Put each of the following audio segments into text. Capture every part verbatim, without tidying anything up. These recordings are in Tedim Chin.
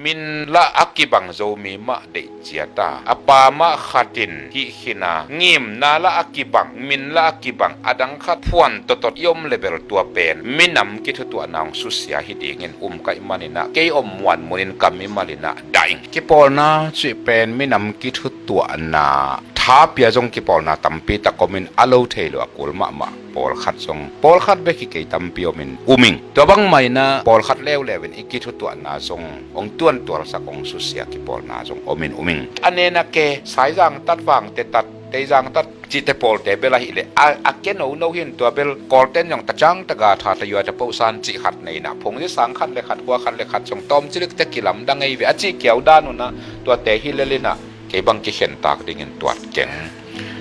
Min lah a kibang Zomi mah deih ciat a, a pa mah khat in hih khin a, ngimna lah a kibang, min lah a kibang, a dang khat phuan tottot i om le bel tua pen minam kithutuahna hong susia hi dingin um ka hih manin ah, kei om muanmun in ka mimal in ah dah ing. Kipawlna cih pen minam kithutuahna tha pia zong kipawlna tampi tak om in, a lo thei lo a kul mahmah pawlkhat zong, pawlkhat bek hi kei, tampi om in um ing. Tua bangmah in ah pawlkhat leuleu in i kithutuahna zong hong tuantualsak, hong susia kipawlna zong om in um ing. A nena ke, Saizang tat, Vangte tat, Teizang tat cihte pawlte bel ahih leh a, a ke nono hi in, tua bel Kawlten zong ta ciang ta ga, tha ta yua ta posan cih khat nei in ah, phungzi sang khat le khat, khua khat le khat zong tawmcilikte kilamdang ei ve a cih kiau dan un ah, tuate hi lel in ah kei bang kikhentak dingin tuat keng.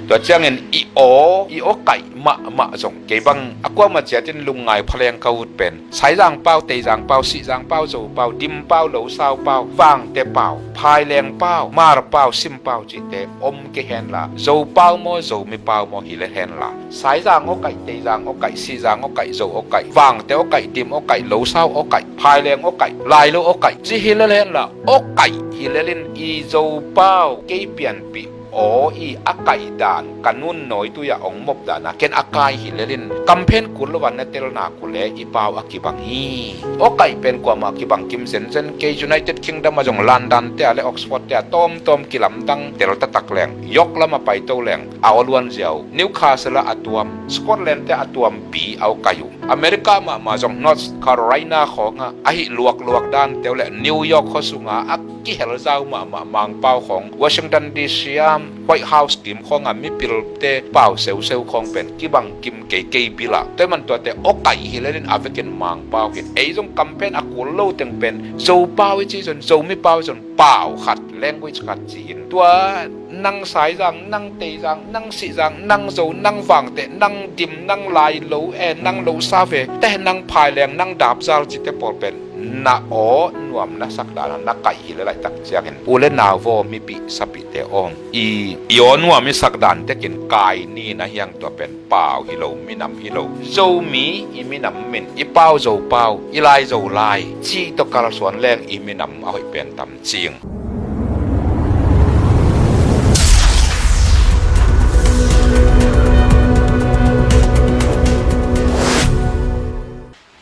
Tua ciangin i aw, i aw kaih mahmah zong kei bang a kuamah ciatin lungngai pha leng ka ut pen, Saizang pau, Teizang pau, Sihzang pau, Zo pau, Dim pau, Losau pau, Vangte pau, Phaileng pau, Mar pau, Sim pau cihte om kei henla, Zo pau maw, Zomi pau maw hi lel henla, Saizang aw kaih, Teizang aw kaih, Sihzang aw kaih, Zo aw kaih, Vangte aw kaih, Dim aw kaih, Losau aw kaih, Phaileng aw kaih, Lailo aw kaih ci hi lel henla, aw kaih hi lel in, i Zo pau kei pianpih aw i a kaih dan, ka nun nawitui ah hong mop dan a ken a kai hi lel in, kamphen kul lo a na telna kul le i pau a kibang hi. Aw kaih pen kuamah kibang kim zenzen kei, United Kingdom ah zong London te ah le Oxford te ah tawmtawm kilamdang tel taktak leng, York lam a paito leng a aw luanzia uh, Newcastle ah a tuam, Scotland te ah a tuampi a aw kaih uh. America mahmah zong North Carolina khawngah a hih luakluak dante uh le New York khua sungah a kihelzau mahmah Mangpau khawng, Washington D C ah White House kim khawngah mipilte pau seuseu khawng pen kibang kim kei, kei bil ah. Tua ahih man tuate aw kaih hi lel in a vekin Mangpau hi in, ei zong kamphen a kul lo teng pen Zo pau i ci zong, Zomi pau i zong, pau khat, language khat ci in, tua nang Saizang, nang Teizang, nang Sihzang, nang Zo, nang Vangte, nang Dim, nang Lailo e, nang Losau e, te nang Phaileng, nang Dapzal cihte pawl pen na aw nuam na sak dan a na kaih hi le laitak ciangin, u le nau vaw, mipih sapihte aw, i, i aw nuam i sak dan tekin kai ni na hiang, tua pen pau hi lo, minam hi lo. Zomi i minam min, i pau Zo pau, i lai Zo lai cih tawh kalsuan leng i minam a hoih pen tam cing.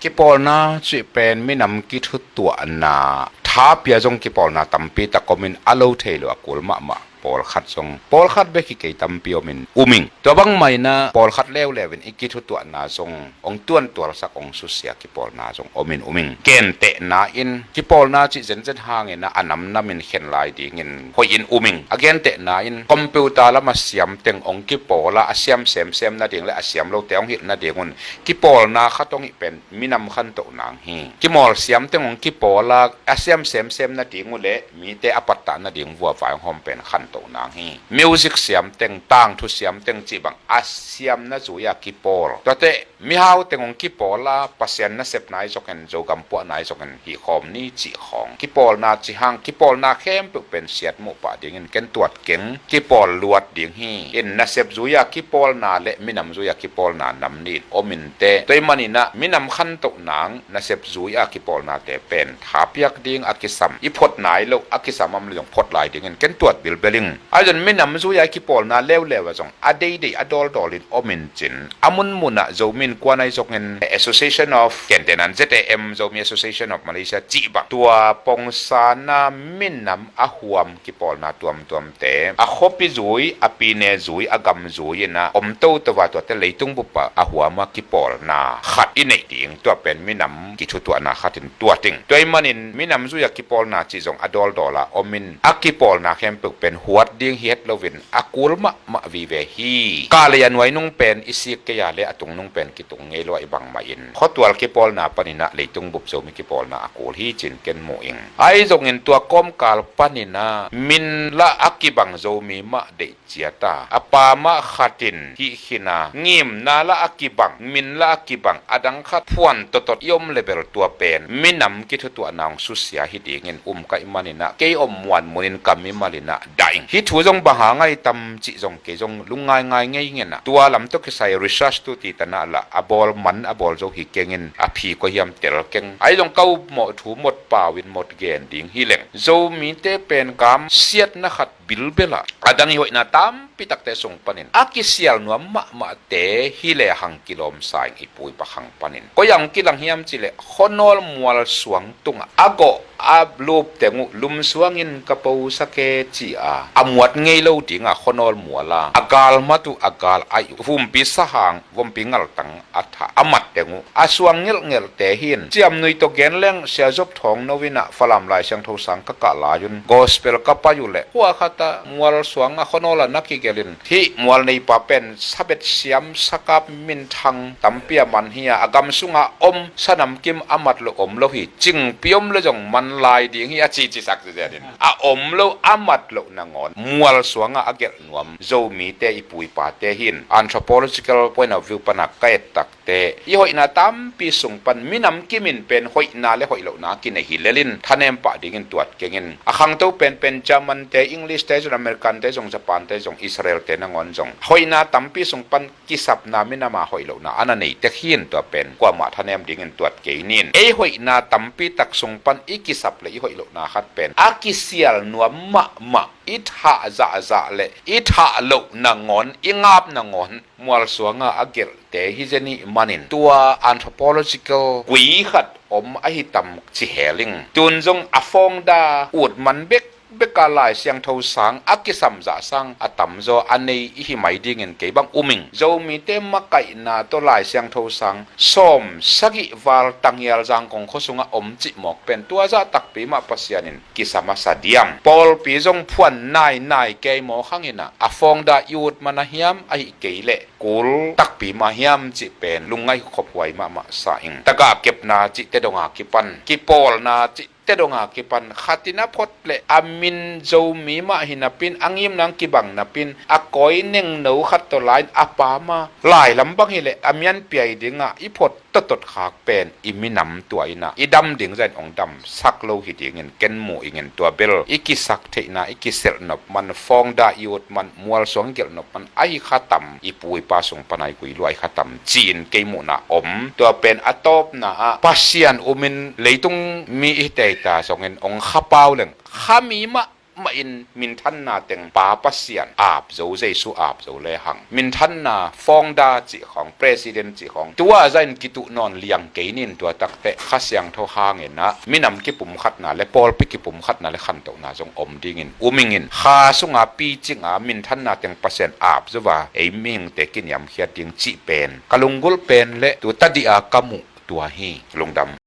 Kipawlna cih pen minam kithutuahna tha pia zong kipawlna tampi tak om in, a lo thei lo a kul mahmah pawlkhat zong, pawlkhat bek hi kei, tampi om in um ing. Tua bangmah in ah pawlkhat leuleu in i kithutuahna zong hong tuantualsak, hong susia kipawlna zong om in um ing. Gentehna in, kipawlna cih zenzen hangin ah a namnam in khen lai dingin hoih in um ing. A gentehna in, computer lam a siam teng hong kipawl a, a siam semsem nading le a siam lote hong hilh nading un kipawlna khat hong hih pen minam khantoh nang hi. Kimawl siam teng hong kipawl a, a siam semsem nading uh le mite a pattah nading vuavai hong hawm pen khantoh nang hi. Music siam teng, tangthu siam teng cih bang a siamna zui-a kipawl. Tuate mihau teng hong kipawl a, Pasian nasepna i zongin, Zogam puahna i zongin hih khawm ni cih khawng. Kipawlna cih hang, kipawlna khempeuh pen siatmuh pah dingin ken tuat keng, kipawl luat ding hi. In, nasep zui-a kipawlna le minam zui-a kipawlna nam nih in om in teh. Tua ahih manin ah minam khantoh nang, nasep zui-a kipawlnate pen tha piak ding a kisam, i phot nai loh a kisam om le zong phot lai dingin ken tuat bilbel ing. Ahi zongin minam zui-a i kipawlna leuleu ah zong a deidei a dawldawl in om in cin, a munmun ah Zomi Innkuan ahi zongin Association of, gentehna in Z A M, Zomi Association of Malaysia cih bang, tua pongsan a minam a huam kipawlna tuamtuamte, a khuapi zui, a pine zui, a gam zui in ah om toto a, tuate leitung bup ah a huam a kipawlna khat i neih ding, tua pen minam kithutuahna khat in tuat ing. Tua ahih manin minam zui-a kipawlna cih zong a dawldawl a om in, a kipawlna khempeuh pen huat ding hi het loin a kul mahmah vive hi. Kah lei a nuai nung pen i sik kei a le a tung nung pen kitung ngei lo a, i bangmah in khuatual kipawlna panin ah leitung bup Zomi kipawlna a kul hi cin ken mu ing. Ahi zongin tua kawmkal panin ah min lah a kibang Zomi mah deih ciat a, a pa mah khat in hih khin a, ngimna lah a kibang, min lah a kibang, a dang khat phuan tottot i om le bel tua pen minam kithutuahna hong susia hi dingin um ka hih manin ah, kei om muanmun in ka mimal in ah dah ing. Hih thu zong bang hang ahi tam cih zong kei zong lungngaingai ngei ing in ah, tua lam tawh kisai research tu ti tan ah lah a bawl man a bawl zo hi kengin a phi kua hiam tel keng. Ahi zong ka upmawh thu mot pau in mot gen ding hi leng, Zomite pen gam siatna khat bilbela a dang i hoihna tampi takte sung panin a kisial nuam mahmahte hi le hang kilawm sa ing i pu i pa khang panin. Koi ang kilang hiam cih leh Khuanawl mual suang tungah a gawh a lup teng uh lum suangin ka posak e ci-a a muat ngei lo dinga Khuanawl mual a a gal mat uh a gal aih uh vumpi sahang vumpi ngaltang a thah a mat teng uh a suang ngelhngelhte hi in. Ciamnui tawh gen leng Sia Zop Thawng No in ah Falam Lai Siangtho sang ka kah lai un gospel ka pai uh leh khua khat ah mual suang a Khuanawl ah na kigelh in hih mual neipa pen sabet siam sakap minthang tampi a man hi a, a gam sunga om sanam kim a mat loh om lo hi. Cingpi om le zong man lai ding hi a cici sak zezen in a om lo a mat loh nangawn mual suanga a gelh nuam Zomite i pu i pate hi in. Anthropological point of view pana ka et takte i hoihna tampi sung pan minam kimin pen hoihna le hoih lohna kinei hi lel in thanem pah dingin tuat keng in. A khangto penpen German te, English te zong, American te zong, Japan te zong, Israel te nangawn zong hoihna tampi sung pan kisapna minama hoih lohna a na nei tek hi in. Tua pen kuamah thanem dingin tuat kei ni in. Ei hoihna tampi tak sung pan i kisap le i hoih lohna khat pen a kisial nuam mahmah i thah zahzah le i thah loh nangawn i ngap nangawn mual suanga a gelhte hi zen ih manin tua anthropological gui khat om ahi tam ci hel ing. Tun zong a fawngda ut man bek beka Lai Siangtho sang a kisam zah sang a tamzaw a nei i hi mai dingin kei bang um ing. Zomite makaihna tawh Lai Siangtho sang sawm sagih val tanghial Zangkong khua sungah om cih mawk pen tua zah takpi mah Pasian in kisam a sa diam? Pawlpi zong phuan nainai kei mawk hangin ah a fawngda i ut man a hiam ahi kei leh kul takpi mah hiam cih pen lungngaih khophuai mahmah sa ing. Tagah kepna cih te donga kipan, kipawlna cih te donga kipan khatin a phot le a min Zomi mah hi napin a ngimna kibang napin a kawi nengno khat tawh lai-in a pama lai lam bang hileh a mianpiai dingah i phot tottot khak pen i minam tua inah i dam ding zahin ong damsak lo hi dingin ken mu ingin tua bel i kisak theihna i kiselh nop man fawngda i ut man mualsuang i gelh nop man ahi khatam i pu i pa sung pana i gui lua ahi khatam ci-in kei muhna om. Tua pen a tawpna ah Pasian umin leitung mi i teita zongin ong khapau leng khami mah mahin minthanna teng pa Pasian ap zo, Jesu ap zo lehang minthanna founder cih khawng, president cih khawng tua zahin kituh nawn liang kei nin tua takte Kha Siangtho hangin ah minam kipumkhatna le pawlpi kipumkhatna le khantohna zong om dingin um ingin kha sunga picinga minthanna teng Pasian ap zo a ei mihingte kiniamkhiat ding cih pen ka lunggulh pen le tu tadih a ka muh tua hi. Lungdam.